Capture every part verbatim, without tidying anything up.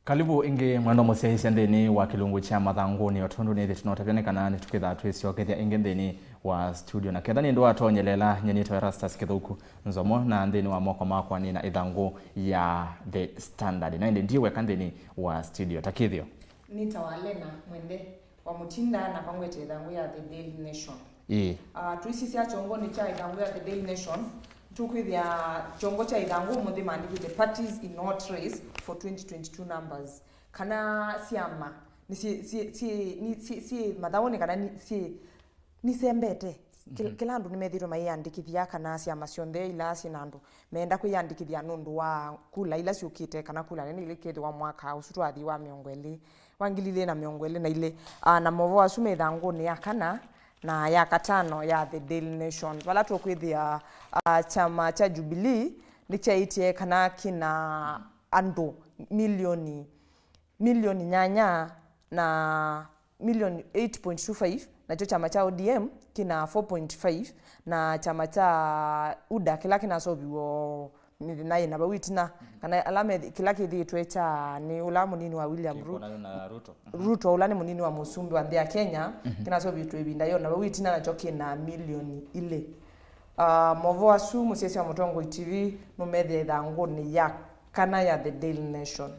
Kalivu ĩngĩ mwendwa mũsyaĩĩsya nthĩnĩ wa kĩlungu kya Mathangũnĩ, o tondũ nĩthĩ tũnotavya nĩ kana nĩtũkĩthaa twĩsyokethya ĩngĩ nthĩnĩ wa studio. Na ketha nĩ ndũatonyelela, nyie nĩtawa Erastus Kĩthũku Nzomo, na nthĩnĩ wa moko makwa nĩ na ĩthangũ ya The Standard. Na ĩndĩ ndiĩ weka nthĩnĩ wa studio. Ta kĩthĩo. Nĩtawa Lena Mwende wa Mũtinda, na kwangwete ĩthangũ ya The Daily Nation. Ĩĩ. Ah, tũisisya kyongonĩ kya ĩthangũ ya The Daily Nation, tũkwĩthĩa kyongo kya ĩthangũ ũmũnthĩ maandĩkĩte parties in hot race for twenty twenty-two numbers. Kana syama nĩ syĩ, syĩ, syĩ, nĩ syĩ, syĩ mathaũnĩ kana nĩ syĩ, nĩsembete. Kĩ-, Mhm. Kĩla andũ nĩmethĩĩtwe mayĩandĩkĩthya kana syama syonthe ila syĩ na andũ meenda kwĩyandĩkĩthya nũndũ wa kula ila syũkĩte, kana kula nene ila ikethĩwa mwaka ũsu twathi wa mĩongo ĩlĩ, wa ngili ilĩ na mĩongo ĩlĩ na ilĩ. Ah, na maũvoo asu me ĩthangũnĩ ya kana na ya katano ya The Daily Nation, vala tũkwĩthĩa, ah, kyama kya Jubilee nĩkyaĩtye kana kĩna andũ milioni, milioni nyanya na milioni eight point two five, nakyo kyama kya O D M kĩna four point five, na kyama kya UDA kĩla kĩnaseũviw'e mĩthenya ĩna vau ĩtina, kana ala me, kĩla kĩthĩĩtwe kya nĩ ũla mũnini wa William Ru-, Kĩkonanyo na Ruto. Mhm. Ruto, ũla nĩ mũnini wa mũsumbĩ wa nthĩ ya Kenya, Mhm. Kĩnaseũvĩtwe ĩvinda yona vau ĩtina, nakyo kĩna milioni ilĩ. Ah, maũvoo asu mũsyaĩĩsya wa Mũtongoi T V nũmethĩa ĩthangũnĩ ya kana ya The Daily Nation.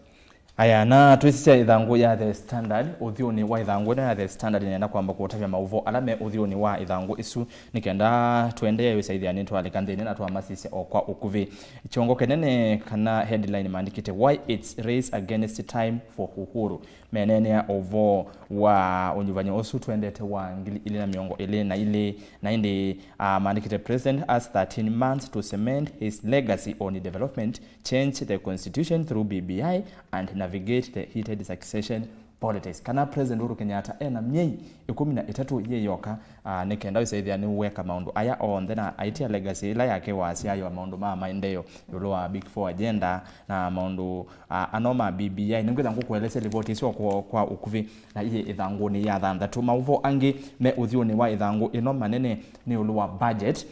Aya, na twĩsisya ĩthangũ ya The Standard, ũthyũnĩ wa ĩthangũ ĩno ya The Standard, nĩenda kwamba kũtavya maũvoo ala me ũthyũnĩ wa ĩthangũ ĩsu, nĩ kenda tũendee ũsaĩthya nĩtwalika nthĩnĩ na twamasisya o kwa ũkuvĩ. Kyongo kĩnene kana headline maandĩkĩte, "Why it's race against time for Uhuru." Meneenea ũvoo wa ũnyuvany'o ũsu twendete wa ngili ilĩ na mĩongo ĩlĩ na ilĩ, na ĩndĩ, ah, maandĩkĩte, "President has thirteen months to cement his legacy on development, change the constitution through B B I and navigate the heated succession politics." Kana President Uhuru Kenyatta ena myei ĩkũmi na ĩtatũ yĩ yoka, ah, nĩ kenda ũsaĩthya nĩweka maũndũ aya onthe na aitia legacy ĩla yake wasyaĩwa, maũndũ ma maendeeo ĩũlũ wa Big Four agenda na maũndũ, ah, ano ma B B I. Nĩngwĩtha ngũkũelesya livoti ĩsu kwa, kwa ũkuvĩ, na iĩ ĩthangũnĩ ya thanthatũ. Maũvoo angĩ me ũthyũnĩ wa ĩthangũ ĩno manene nĩ ĩũlũ wa budget.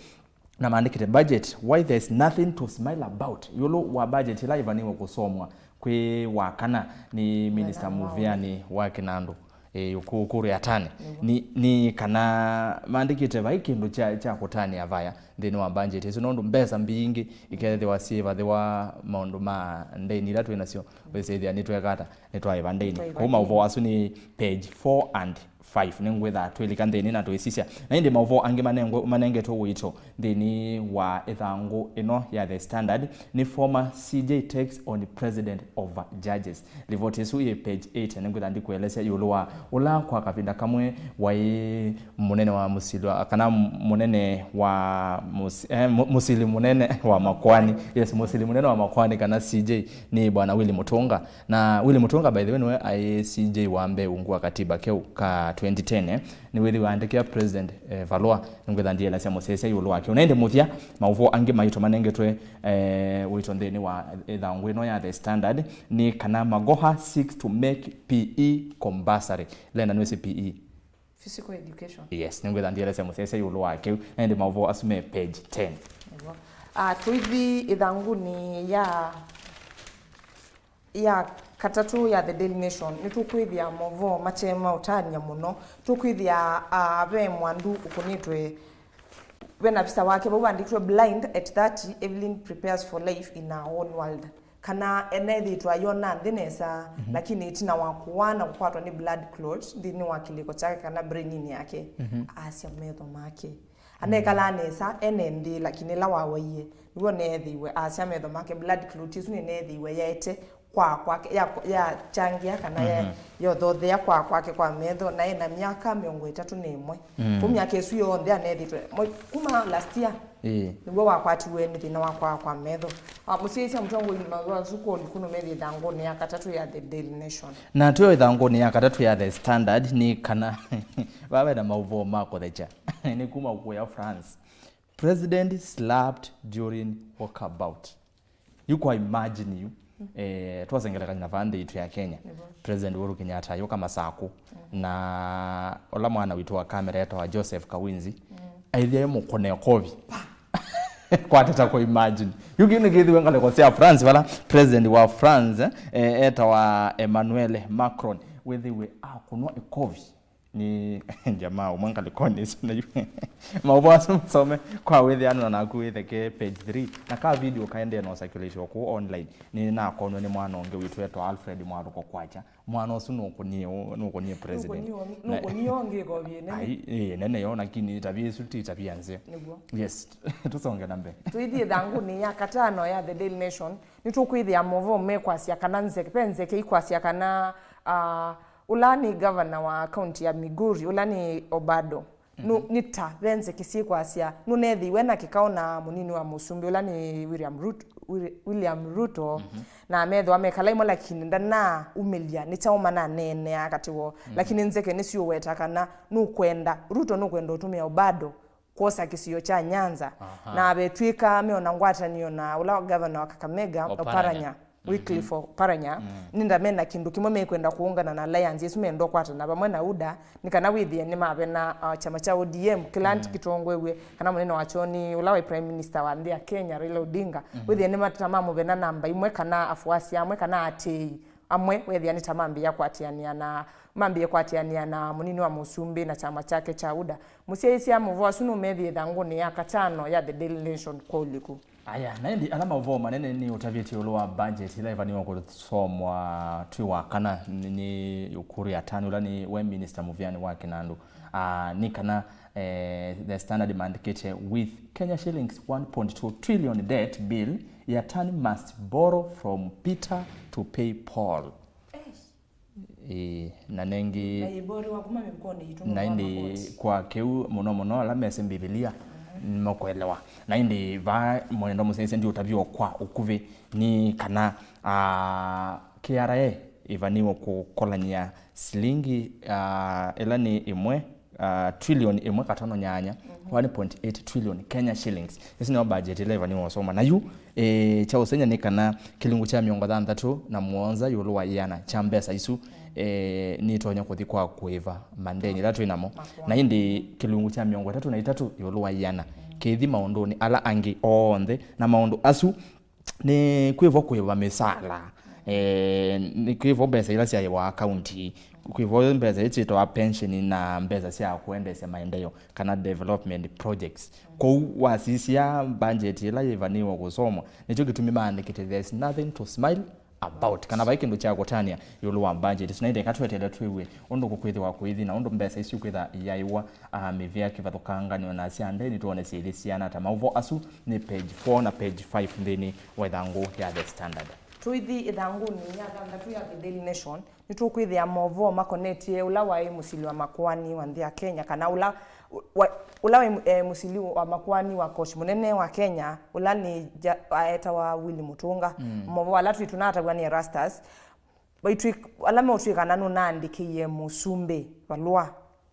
Na maandĩkĩte, "Budget, why there's nothing to smile about." Ĩũlũ wa budget ĩla ĩvanĩwe kũsomwa kwĩ wakana nĩ Minister Mũvĩanĩ wa Kĩnandũ, eh, kũ-, kũrĩa Tane. Nĩw'o. Nĩ, nĩ kana maandĩkĩte vai kĩndũ kya, kya kũtanĩa vaya nthĩnĩ wa budget ĩsu, nũndũ mbesa mbingĩ ikethĩwa syĩvathĩwa maũndũ ma ndeni ila twĩ nasyo, wĩsĩthĩa nĩtweka ata, nĩtwaĩva ndeni. Nĩtwaĩva ndeni. Kwoou maũvoo asu nĩ page four and five. Nĩngwĩtha twĩlika nthĩnĩ na tũisisya. Na ĩndĩ maũvoo angĩ manengwe-, manengetwe ũito nthĩnĩ wa ĩthangũ ĩno ya The Standard nĩ, "Former C J takes on president over judges." Livoti ĩsu yĩ page eight, na nĩngwĩtha ndikũelesya ĩũlũ wa ũla kwa kavinda kamwe waĩ mũnene wa mũsili wa, kana mũnene wa mũsi-, eh, mũ-, mũsili mũnene wa makoani. Yes, mũsili mũnene wa makoani kana C J nĩ Bwana Willy Mutunga. Na Willy Mutunga, by the way, nĩwe aĩ C J wa mbee ungu wa katiba keũ ka twenty ten, eh. Nĩwĩthĩwa aandĩkĩa president, eh, valũa, nĩngwĩtha ndielesya mũsyaĩĩsya ĩũlũ wake. Na ĩndĩ mũthya, maũvoo angĩ maitũ manengetwe, eh, ũito nthĩnĩ wa ĩthangũ ĩno ya The Standard nĩ kana, "Magoha seeks to make P E compulsory." Lena, nĩwĩsĩ P E? Physical education. Yes, nĩngwĩtha ndielesya mũsyaĩĩsya ĩũlũ wa kĩu. Na ĩndĩ maũvoo asu me page ten. Nĩw'o. Ah, tũithi ĩthangũnĩ ya, ya katatũ ya The Daily Nation, nĩtũkwĩthĩa maũvoo mate ma ũtania mũno. Tũkwĩthĩa, ah, ve mwandu ũkũnĩtwe, ve na visa wake vau vandĩkĩtwe, "Blind at thirty, Evelyn prepares for life in her own world." Kana eneethĩĩtwe ayona nthĩ nesa, Mhm. Lakini ĩtina wa kũwaa na kũkwatwa nĩ blood clot nthĩnĩ wa kĩlĩko kyake kana brain-inĩ yake, Mhm. Aasya metho make. Anekalaa nesa, ene nthĩ, lakini ĩla wawaie, nĩw'o neethĩiwe, aasya metho make, blood clot ĩsu nĩneethĩiwe yaete kwaa kwake, ya, yachangĩa kana ya, Mhm. Yothothea kwaa kwake kwa metho, na ena myaka mĩongo ĩtatũ na ĩmwe. Mm. Kwoou myaka ĩsu yonthe aneethĩtwe, mo-, kuma last year, Ĩĩ. Nĩw'o wakwatiwe nĩ thĩna wa kwaa kwa metho. Ah, mũsyaĩĩsya Mũtongoi, maũvoo asu kwa ũliku nũmethĩa ĩthangũnĩ ya katatũ ya The Daily Nation. Na twĩ ĩthangũnĩ ya katatũ ya The Standard, nĩ kana vaa ve na maũvoo ma kũthekya. Nĩ kuma kũya France. "President slapped during walkabout." Yu kwa imagine yu, eh, twasengelekany'a na vaa nthĩ itũ ya Kenya. Nĩvo. President Uhuru Kenyatta ayũka Masakũ. Mm. Na ũla mwana witũ wa kamera etawa Joseph Kawinzi, Mm. aithia mũkũne kovi. Kwateta kũ imagine. Yu kĩu nĩ kĩthĩwe ngalĩko sya France, vala president wa France, eh, etawa Emmanuel Macron, wĩthĩwe akũnwa ĩkovi nĩ jamaa ũmwe ngalĩkonĩ ĩsu. Na yu maũvoo asu masome kwa wĩthĩano, na naku wĩtheke page three. Na ka video kaendee no circulation kũu online, nĩnakonwe nĩ mwana ũngĩ witũ etawa Alfred Mwaluko Kwakya. Mwana ũsu nũkũnie ũ-, nũkũnie president. Nũkũnie ũ-, nũkũnie ũngĩ ĩkovi ĩnene. Ai, ĩ, nene yo, lakini tabia ĩsu ti tabia nzeo. Nĩguo. Yes. Tũsonge na mbee. Tũithi ĩthangũnĩ ya katano ya The Daily Nation, nĩtũkwĩthĩa maũvoo mekwasya kana nzeke, ve nzeke ikwasya kana, ah, ũla nĩ governor wa county ya Migori, ũla nĩ Obado. Nu-, nĩ ta ve nzeke syĩkwasya nũneethĩiwe na kĩkao na mũnini wa mũsumbĩ, ũla nĩ William Rut-, Willi-, William Ruto, na methĩwa mekala ĩmwe, lakini ndanaumĩlya nĩ kyaũ mananeenea katĩ woo. Lakini nzeke nĩsiũweta kana nũkwenda, Ruto nũkwenda ũtũmĩa Obado kwosa kĩsio kya Nyanza. Na vetw'ĩka meona ngwatanĩo na ũla governor wa Kakamega, Oparanya. Oparanya. Wycliffe Oparanya, nĩnda mena kĩndũ kĩmwe mekwenda kũũngana na alliance ĩsu menda ũkwatana vamwe na UDA, nĩ kana wĩthĩe nĩmavena, uh, kyama kya O D M, kĩla kĩtongoew'e kana mũnene wakyo nĩ ũla waĩ Prime Minister wa nthĩ ya Kenya, Raila Odinga, wĩthĩe nĩmatamamũvena namba imwe kana afuasi amwe kana atĩĩi amwe, wethĩa nĩ ta mambĩĩa kwatĩanĩa na, mambĩĩe kwatĩanĩa na mũnini wa mũsumbĩ na kyama kyake kya UDA. Mũsyaĩĩsya maũvoo asu nũmethĩe ĩthangũnĩ ya katano ya The Daily Nation kwa ũliku. Aya, na ĩndĩ ala maũvoo manene nĩ ũtavĩtye ĩũlũ wa budget ĩla ĩvanĩwe kũsomwa twĩ wa kana nĩ, nĩ Ukur Yatani, ũla nĩ we minister mũvĩanĩ wa kĩnandũ. Ah, nĩ kana, eh, The Standard maandĩkĩte, "With Kenya shillings one point two trillion debt bill, Yatani must borrow from Peter to pay Paul." Ĩĩ, na nengĩ, na ĩboriwa kuma mĩvukonĩ itũ na ĩndĩ makoti. Kwa kĩu mũno mũno ala mese Mbivilia nĩmakũelewa. Na ĩndĩ vaa mwendo mũsyaĩĩsya ndiũtavya kwa ũkuvĩ nĩ kana, ah, K R A ĩvanĩwe kũkolany'a silingi, ah, ĩla nĩ ĩmwe, ah, trillion ĩmwe katano nyanya, one point eight trillion Kenya shillings. Ĩsu nĩyo budget ĩla ĩvanĩwe ũsoma. Na yu, eh, kya ũsengy'a nĩ kana kĩlungu kya mĩongo thanthatũ na mũonza ĩũlũ wa ĩana kya mbesa isu, eh, nĩtonya kũthi kwa kũĩva mandeni ĩla twĩ namo. Na ĩndĩ kĩlungu kya mĩongo ĩtatũ na itatũ ĩũlũ wa ĩana kĩthi maũndũnĩ ala angĩ onthe, na maũndũ asu nĩ kwĩvo kũĩva mĩsaala, eh, nĩ kwĩvo mbesa ila syaĩwa akaunti, kwĩvo mbesa ii syĩtawa pension na mbesa sya kũendeesya maendeeo kana development projects. Kwoou wasisya budget ĩla yĩvanĩwe kũsomwa, nĩkyo kĩtumi maandĩkĩte, "There is nothing to smile about," kana vai kĩndũ kya kũtanĩa ĩũlũ wa budget ĩsu. Na ĩndĩ eka tweteele twĩw'e ũndũ kũkwĩthĩwa kũithi na ũndũ mbesa isu kwĩtha iyaĩwa, ah, mĩvĩa kĩvathũkanganyo na sya ndeni, twone syĩlĩ siana ata. Maũvoo asu nĩ page four na page five nthĩnĩ wa ĩthangũ ya The Standard. Tũithi ĩthangũnĩ ya thanthatũ ya The Daily Nation, nĩtũkwĩthĩa maũvoo makonetye ũla waĩ mũsili wa makoani wa nthĩ ya Kenya, kana ũla, wa, ũla waĩ, eh, mũsili wa makoani wa koti mũnene wa Kenya, ũla nĩ ja-, aetawa Willy Mutunga. Maũvoo ala twĩ tũnatavw'a nĩ Erastus, vaitw'ĩk-, ala meũtw'ĩkana nũnaandĩkĩie mũsumbĩ valũa,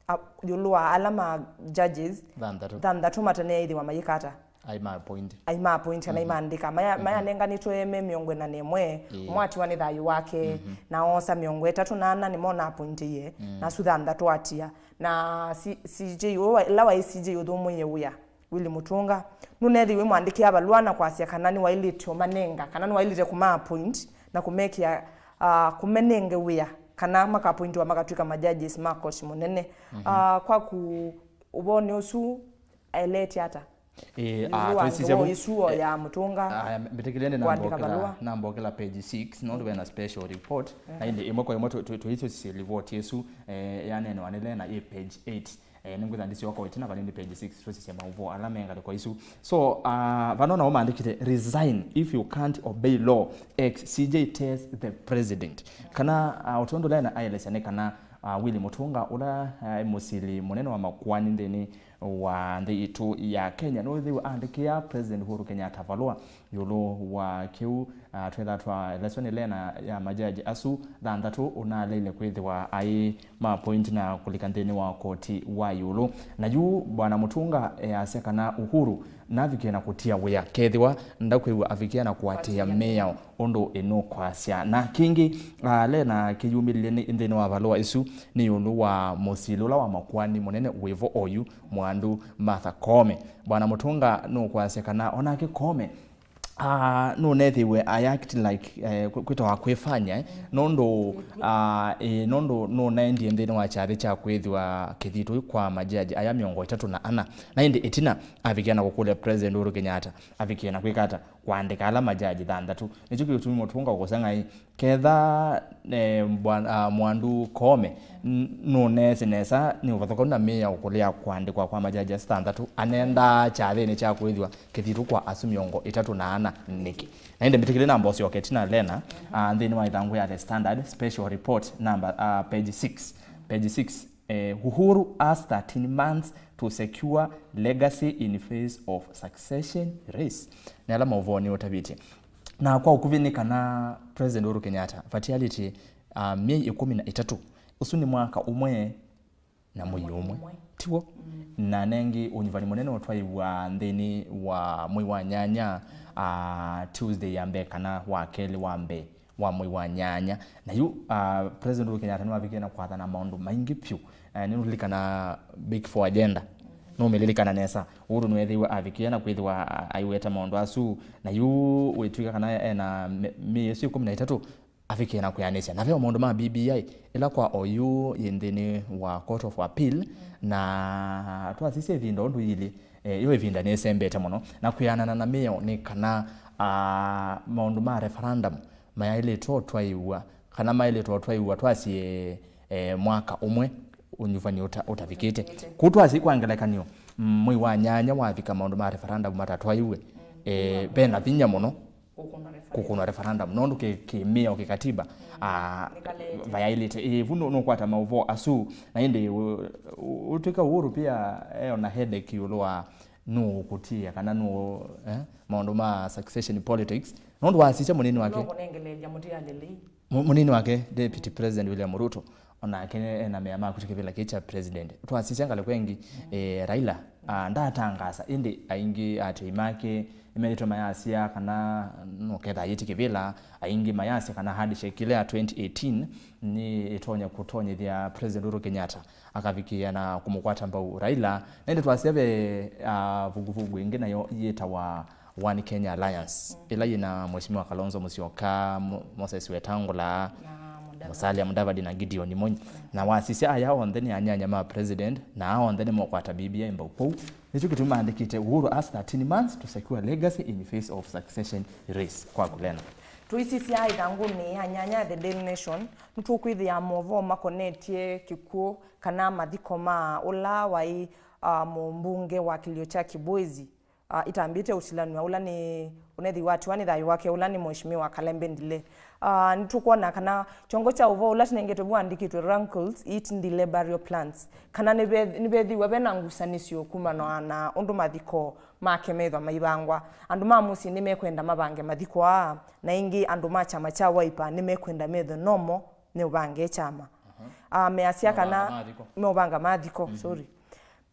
a, ĩũlũ wa ala ma judges thanthatũ, thanthatũ mataneethĩwa mayĩka ata? Ai ma appoint. Ai ma appoint kana imaandĩka. Maya, mayanenganĩtwe me mĩongo ĩna na ĩmwe, ũmwe atiwa nĩ thayũ wake, na oosa mĩongo ĩtatũ na ana nĩmo na appointie, na asu thanthatũ atia. Na C-, C J, ũla waĩ C J ũthũmũie wĩa, Willy Mutunga, nũneethĩiwe mwandĩkĩa valũa na kwasya kana nĩwaĩlĩte ũmanenga, kana nĩwaĩlĩte kũma appoint na kũmekĩa, ah, kũmenenge wĩa kana makapointiwa makatw'ĩka ma judges ma koti mũnene. Ah, kwaku ũvoonĩ ũsu aeleetye ata? Ĩĩ, ah, twĩsisya vu-, ĩsuo ya Mutunga, ah, mbĩtĩkĩlya nĩ namba kũandĩka ũkĩla, valũa. Namba ũkĩla page six, nũndũ vena special report, na ĩndĩ ĩmwe kwa ĩmwe tũ-, tũ-, tũisũsisye livoti ĩsu, eh, yaneenewa nĩ Lena ĩ page eight. Eh, nĩngwĩtha ndĩsyoka ĩtina vanini page six, tũsisye maũvoo ala me ngalĩko isu. So, ah, vano nao maandĩkĩte, "Resign if you can't obey law, ex C J tells the president." Kana, ah, ũtũndũ Lena aelesya nĩ kana, ah, Willy Mutunga, ũla, ah, mũsili mũnene wa makoani nthĩnĩ wa nthĩ itũ ya Kenya, nũĩthĩwe aandĩkĩa President Uhuru Kenyatta valũa ĩũlũ wa kĩu, ah, twetha twaeleswa nĩ Lena ya majaji asu thanthatũ ũnaleile kwĩthĩwa aĩ ma appoint na kũlika nthĩnĩ wa koti wa ĩũlũ. Na yu Bwana Mutunga easya kana Uhuru navikie na kũtia wĩa kethĩwa ndakwĩw'a avikie na kũatĩĩa mĩao ũndũ ĩnũkwasya. Na kĩngĩ, ah, Lena kĩyumĩlilye nĩ, nthĩnĩ wa valũa ĩsu nĩ ĩũlũ wa mũsili ũla wa makoani mũnene wĩvo oyu mwa Mwandu Martha Koome. Bwana Mutunga nũkwasya kana onake Koome, ah, nũnethĩiwe I act like, eh, kwĩ-, kwĩtawa kwĩfanya, eh, nũndũ, ah, eh, nũndũ nũnaendie nthĩnĩ wa kyathĩ kya kwĩthĩwa kĩthitũ kwa majaji aya mĩongo ĩtatũ na ana, na ĩndĩ ĩtina avikĩa na kũkũlya President Uhuru Kenyatta avikĩe na kwĩka ata, kũandĩka ala majaji thanthatũ. Nĩkyo kĩtumi Mutunga ũkũseng'ai, ketha, eh, bwana, ah, Mwandu Koome n-, nũneesĩ nesa nĩ ũvathũkanu na mĩao kũlea kũandĩkwa kwa majaji asu thanthatũ, anendaa kyathĩnĩ kya kwĩthĩwa kĩthitũ kwa asu mĩongo ĩtatũ na ana nĩkĩ. Na ĩndĩ mbĩtĩkĩlye namba ũsyoke ĩtina Lena, ah, nthĩnĩ wa ĩthangũ ya The Standard, special report number, ah, page six, page six, eh, Uhuru has thirteen months to secure legacy in face of succession race. Nĩ ala maũvoo nĩ ũtavĩtye. Na kwa ũkuvĩ nĩ kana President Uhuru Kenyatta, vatility, ah, myei ĩkũmi na ĩtatũ, ũsu nĩ mwaka ũmwe na mwei ũmwe, tiw'o? Na nengĩ ũnyuvani mũnene ũtwaĩwa nthĩnĩ wa mwei wa nyanya, ah, Tuesday ya mbee kana wa kelĩ wa mbee wa mwei wa nyanya. Na yu, ah, President Uhuru Kenyatta nĩwavikie na kwathana maũndũ maingĩ vyũ. Eh, nĩũlilikana Big Four agenda? Nũmĩlilikana nesa. Uhuru nĩweethĩiwe avikie na kwĩthĩwa, ah, aiweta maũndũ asu. Na yu wĩtw'ĩka kana ena me-, mĩĩ ĩsu ĩkũmi na ĩtatũ avikie na kwĩanĩsya. Na ve o maũndũ ma B B I, ĩla kwa oyu yĩ nthĩnĩ wa Court of Appeal, na twasisya ĩvinda ũndũ yĩlĩ, eh, yo ĩvinda nĩsembete mũno. Na kwĩanana na mĩao nĩ kana, ah, maũndũ ma referendum mayaĩlĩtwe ũtwaĩw'a, kana maĩlĩtwe ũtwaĩw'a twasye, eh, mwaka ũmwe ũnyuvani ũta-, ũtavikĩte. Kũu twasye kwa ngelekany'o, mm, mwei wa nyanya wavika maũndũ ma referendum matatwaĩw'e, eh, ve na vinya mũno kũkũnwa referendum, nũndũ kĩ-, kĩmĩao kĩkatiba, ah, vayaĩlĩte. Ĩĩ, vu nũ-, nũkwata maũvoo asu, na ĩndĩ ũ-, ũ-, ũtwĩka Uhuru pia e ona headache ĩũlũ wa nũũ ũkũtia kana nũũ, eh, maũndũ ma succession politics, nũndũ wasisya mũnini wake. Nũkũnengeleelya mũtialĩlei. Mu-, mũnini wake, Deputy President William Ruto, onake ena mea ma kwĩtya kĩvĩla kĩĩ kya president. Twasisya ngalĩko ĩngĩ, eh, Raila, ah, ndatangaasa, ĩndĩ aingĩ atei make nĩmethĩtwe mayasya kana nũketha ayĩtya kĩvĩla, aingĩ mayasya kana handshake ĩla ya twenty eighteen nĩ ĩtonya kũtonyethya President Uhuru Kenyatta akavikĩĩa na kũmũkwata mbau Raila. Na ĩndĩ twasya ve, ah, vuguvugu ĩngĩ nayo yĩtawa One Kenya Alliance, ĩla yĩna Mheshimiwa Kalonzo Musyoka, Mo-, Moses Wetangula, Musalia Mudavadi na Gideon Moi. Na wasisya aya onthe nĩ anyanya ma president, na aa onthe nĩmokwata B B I mbau kũu. Nĩkyo kĩtumi maandĩkĩte, Uhuru has thirteen months to secure legacy in face of succession race. Kwaku Lena. Tũisisya ĩthangũnĩ ya nyanya The Daily Nation, nĩtũkwĩthĩa movoo makonetye kĩkw'ũ kana mathiko ma ũla waĩ, ah, mũmbunge wa kĩlio kya Kibwezi, ah, itambĩte ũtilanw'a, ũla nĩ ũnethĩiwe atiwa nĩ thayũ wake, ũla nĩ Mheshimiwa Kalembe Ndile. Ah, nĩtũkwona kana kyongo kya ũvoo ũla tũnengetwe vu wandĩkĩtwe Rankles Eat Ndile Burial Plans, kana nĩve-, nĩvethĩiwe ve na ngusanĩsyo kumana na ũndũ mathiko make methwa maivangwa. Andũ ma mũsyĩ nĩmekwenda mavange mathiko aa, na ĩngĩ andũ ma kyama kya Wiper nĩmekwenda methwe nomo meũvange kyama. Ah, measya kana meũvanga mathiko, sorry.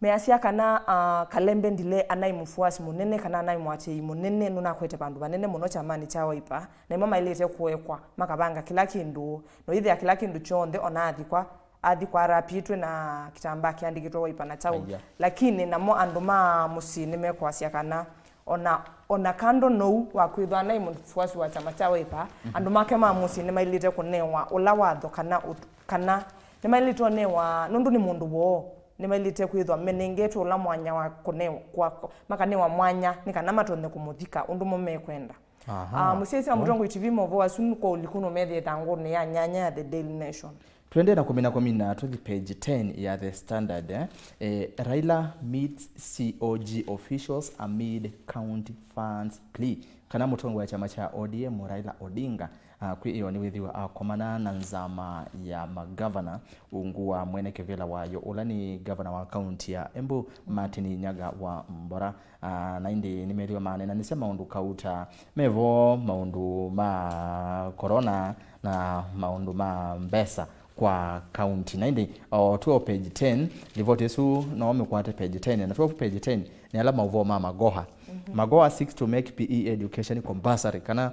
Measya kana, ah, Kalembe Ndile anaĩ mũfuasi mũnene kana anaĩ mũatĩĩi mũnene, nũnakwete vandũ vanene mũno kyamanĩ kya Wiper, na ĩmo maĩlĩte kũekwa makavanga kĩla kĩndũ, na ũyĩthĩa kĩla kĩndũ kyonthe, ona athikwa, athikwa arapitwe na kĩtambaa kĩandĩkĩtwe Wiper na kyaũ. Lakini namo andũ ma mũsyĩ nĩmekwasya kana ona, ona kando nou wa kwĩthwa anaĩ mũfuasi wa kyama kya Wiper, andũ make ma mũsyĩ nĩmaĩlĩte kũnewa ũla watho kana ũt-, kana nĩmaĩlĩte ũnewa, nũndũ nĩ mũndũ woo, nĩmaĩlĩte kwĩthwa menengetwe ũla mwanya wa kũnewa, kwa, makanewa mwanya nĩ kana matonye kũmũthika ũndũ mo mekwenda. Ah, mũsyaĩĩsya wa Mũtongoi T V, maũvoo asu kwa ũliku nũmethĩa ĩthangũnĩ ya nyanya ya The Daily Nation. Tũendee na kũmina kũmina, tũthi page ten ya The Standard, eh? Eh, Raila meets C O G officials amid county funds plea. Kana mũtongoi wa kyama kya O D M, Raila Odinga, ah, kwĩ ĩyo nĩwĩthĩwa akomana na nzama ya magavana ungu wa mwene kĩvĩla wayo, ũla nĩ gavana wa kaunti ya Embu, Martin Nyaga wa Mbora. Ah, na ĩndĩ nĩmethĩwa maneenanĩsya maũndũ kauta mevo, maũndũ ma corona na maũndũ ma mbesa kwa kaunti. Na ĩndĩ o twĩ o page ten, livoti ĩsu no mĩkwate page ten, na twĩ o page ten nĩ ala maũvoo ma Magoha. Magoha seeks to make P E education compulsory, kana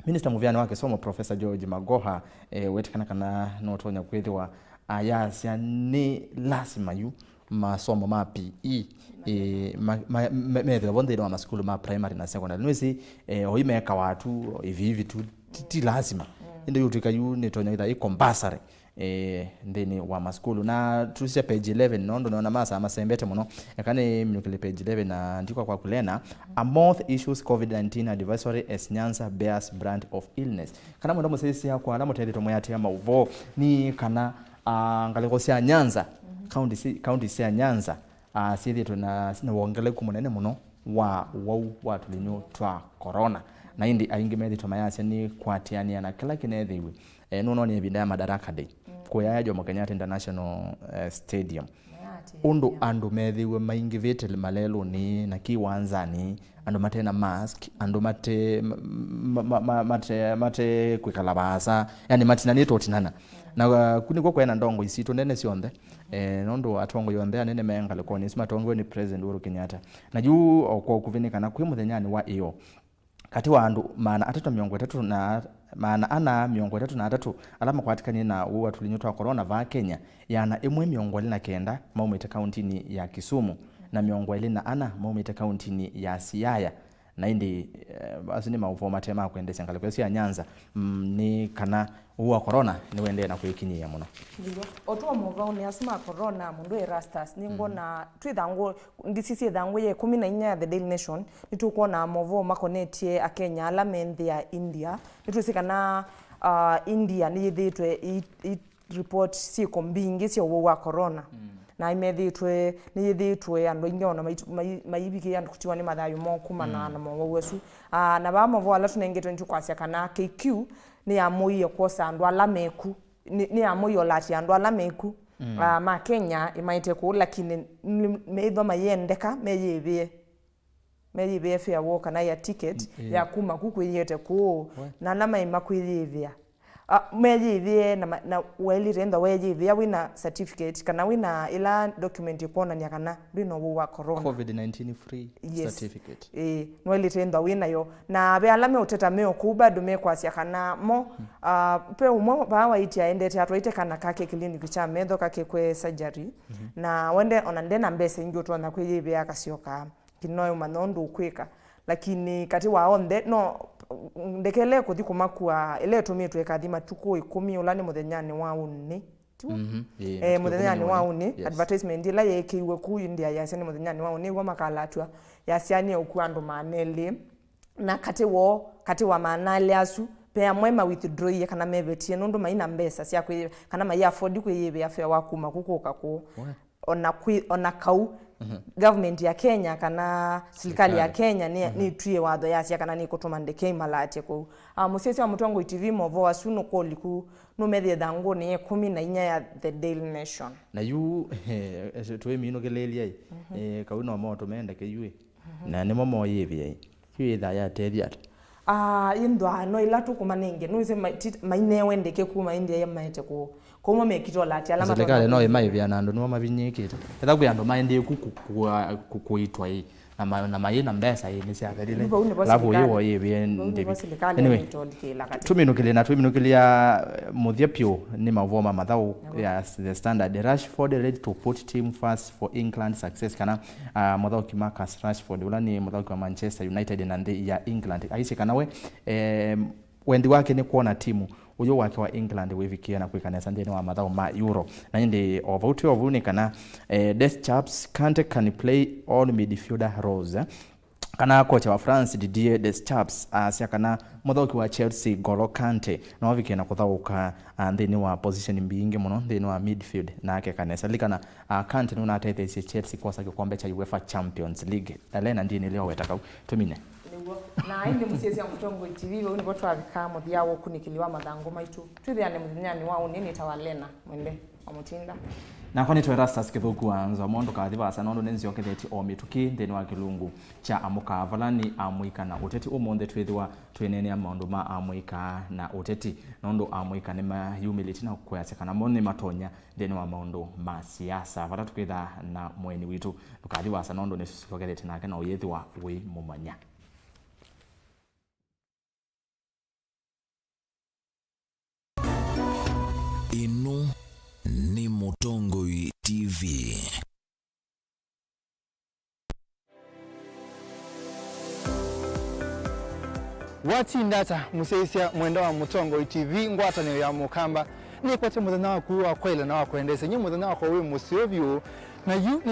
Minista mũvĩanĩ wa kĩsomo, Professor George Magoha, eh, wetĩkana kana nũtonya kwĩthĩwa ayasya nĩ lasima yu masomo ma P E, eh, ma- ma- me- methĩwa vo nthĩnĩ wa masukulu ma primary na secondary. Nĩwĩsĩ, eh, oyu mekawa tu, o iviivi tu, ti- ti lasima. Ĩndĩ yũtw'ĩka yu nĩtonya ĩtha ĩ compulsory, eh, nthĩnĩ wa masukulu. Na tusya page eleven, nondũ nona masaa masembete mũno. Eka nĩminũkĩle page eleven na ndikwa kwa Kulena. Amoth issues covid nineteen advisory as Nyanza bears brunt of illness. Kana mwenda mũsyaĩĩsya kwa ala mũtethĩtwe mũyatĩa maũvoo, nĩ kana, ah, ngalĩko sya Nyanza, county si- county sya Nyanza, ah, syĩthĩtwe na, na wongeleku mũnene mũno wa ũwau wa tũlinyũ twa corona. Na ĩndĩ aingĩ methĩtwe mayasya nĩ kwatĩanĩa na kĩla kĩneethĩiwe. Eh, nũnonie ĩvinda ya Madaraka Day, kũyaya Jomo Kenyatta International, eh, Stadium. Ũndũ andũ methĩiwe maingĩvĩte malelũnĩ na kĩwanzanĩ, andũ mate na mask, andũ mate, ma- ma- ma- mate, mate kwĩkala vaasa, yani matinanĩte ũtinana. Na, uh, ku nĩkw'o kwena ndongoi sitũ nene syonthe, eh, nũndũ atongoi onthe anene me ngalĩkonĩ isu matongoiwe nĩ President Uhuru Kenyatta. Na yu o kwa ũkuvĩ nĩ kana kwĩ mũthenyanĩ wa ĩyo, katĩ wa andũ maana atatũ mĩongo ĩtatũ na, maana ana mĩongo ĩtatũ na atatũ ala makwatĩkanie na ũwau wa tũlinyũ twa corona vaa Kenya, ĩana ĩmwe mĩongo ĩlĩ na kenda maumĩte kauntinĩ ya Kisumu na mĩongo ĩlĩ na ana maumĩte kauntinĩ ya Siaya. Na ĩndĩ, eh, asu nĩ maũvoo mate ma kwendeesya ngalĩko sya Nyanza, mm, nĩ kana ũwau wa corona nĩwendee na kwĩkinyĩĩa mũno. Nĩw'o. O twa movaũnĩ asu ma corona, mũndũ Erastus, nĩngwona twĩ thangũ, ndisi syĩ thangũ ya ĩkũmi na inya ya The Daily Nation, nĩtũkwona movoo makonetye Akenya ala me nthĩ ya India. Nĩtwĩsĩ kana, ah, India nĩyĩthĩĩtwe ĩ- ĩ- report syĩko mbingĩ sya ũwau wa corona. Na imethĩĩtwe, nĩyĩthĩĩtwe andũ aingĩ ona maitu- mai- maivikĩĩa andũ kũtiwa nĩ mathayũ moo kumana na mowau asu. Ah, na vaa movoo ala tũnengetwe nĩtũkwasya kana K Q nĩyamũie kwosa andũ ala meku, nĩ- nĩyamũie ũlatya andũ ala meku, ah, ma Kenya ĩmaĩte kũu, lakini nĩ- meĩthwa mayĩendeka meyĩvĩe, meyĩvĩe fare woo kana ya ticket ya kuma ku kwĩyĩte kũu, na ala maima kwĩyĩvĩa, ah, meyĩvĩe na ma- na waĩlĩte enda weyĩvĩa wĩna certificate kana wĩna ĩla document ĩkwonany'a kana ndwĩna ũwau wa corona. Covid nineteen free certificate. Ĩĩ, nĩwaĩlĩte enda wĩnayo. Na ve ala meũteta me o kũu bado mekwasya kana mo, ah, ve ũmwe vaa waĩtye aendete atwaĩte kana kake kĩliniki kya metho kakekwe surgery. Na wende ona ndena mbesa ingĩ ũtonya kwĩyĩvĩa akasyoka. Kĩno ũmanya ũndũ ũkwĩka. Lakini katĩ wa onthe, no, ndekele kũthi kũmakua, ĩla ĩtũmĩtwe ĩkathi matukũ ĩkũmi, ũla nĩ mũthenyanĩ wa ũnĩ. Tiw'o? Eh, mũthenyanĩ wa ũnĩ, advertisement ĩla yeekĩiwe ku India yasya nĩ mũthenyanĩ wa ũnĩ, w'o makalatw'a, yasya nĩ ũkua andũ maana elĩ. Na katĩ woo, katĩ wa maana elĩ asu, ve amwe ma withdrawie kana mevetie nũndũ maina mbesa sya kwĩ- kana mai afford kwĩyĩvĩa fare wa kuma ku kũka kũu. Ona kwĩ- ona kau, government ya Kenya kana silikalĩ ya Kenya nĩ- nĩtwie watho yasya kana nĩkũtũma ndeke imalatye kũu. Ah, mũsyaĩĩsya wa Mũtongoi T V, movoo asu nũkũliku nũmethĩe thangũnĩ ya ĩkũmi na inya ya The Daily Nation. Na yu, eh, tũiminũkĩlĩĩlyai, eh, kau no mo tũmendeke yu, na nĩmo moyĩvĩai. Yu yĩthaa yatethya ata? Ah, ĩndwa no ĩla tũkũmanenge, nũĩsĩ ma- ti- mainewe ndeke kuma India yamaete kũu. Kũu mo mekite ũlatya ala silikalĩ no matonya ĩmaĩvĩa na andũ nĩmo mavinyĩĩkĩte. Ethĩwa kwĩ andũ maendie ku- ku- kua- ku- kũitwa ĩ, na ma- na mayĩ na mbesa ĩ, nĩsyathelile. Vau nĩvo alafu silikalĩ- ũyĩwa yĩvĩe vau nĩvo ndĩvi. Silikalĩ anyway, ĩtũlikĩla katĩ. Tũminũkĩlye na twĩminũkĩlya, eh, mũthya pyũ nĩ maũvoo ma mathaũ ya The Standard. Rashford ready to put team first for England success, kana, ah, mũthaũki Marcus Rashford, ũla nĩ mũthaũki wa Manchester United na nthĩ ya England, aisye kana we, eh, wendi wake nĩ kwona timu ũyũ wake wa England wĩvikĩa na kwĩka nesa nthĩnĩ wa mathaũ ma Euro. Na ĩndĩ o vau twĩ o vau nĩ kana, eh, Deschamps, Kante can play all midfielder roles, eh. Kana kocha wa France Didier Deschamps asya kana mũthaũki wa Chelsea N'Golo Kante no avikie na kũthaũka, ah, nthĩnĩ wa position mbingĩ mũno nthĩnĩ wa midfield na akeka nesa. Lilikana, ah, Kante nũnatetheeisye Chelsea kwosa kĩkombe kya UEFA Champions League. Elena ndinĩlĩ o weta kau. Tũmine. Nĩw'o. Na ĩndĩ mũsyaĩĩsya wa Mũtongoi T V, vau nĩvo twavika mũthya wa ũkunĩkĩli wa mathangũ maitũ. Twĩthĩane mũthenyanĩ wa ũnĩ, nĩtawa Lena Mwende wa Mũtinda. Nakwa nĩtwa Erastus Kĩthũku wa Nzomo. Ndũkathi vaasa nũndũ nĩnzyokethetye o mĩtũkĩ nthĩnĩ wa kĩlungu kya Amũka, vala nĩ amũika na ũteti. Ũmũnthĩ twĩthĩwa twĩneenea maũndũ ma amũika na ũteti, nũndũ amũika nĩmayumĩlĩtye na kwĩasya kana mo nĩmatonya nthĩnĩ wa maũndũ ma siasa. Vala tũkwĩthaa na mũeni witũ, ndũkathi vaasa nũndũ nĩsyokethetye nake na ũyĩthĩwa wĩ mũmanya. Ĩno nĩ Mũtongoi T V. Watinda ata, mũsyaĩĩsya mwenda wa Mũtongoi T V, ngwatanĩo ya Mũkamba? Nĩkwate mũthenya waku wa kwaĩla na wa kwendeesya. Nyie mũthenya wakwa wĩ mũseo vyũ, na yu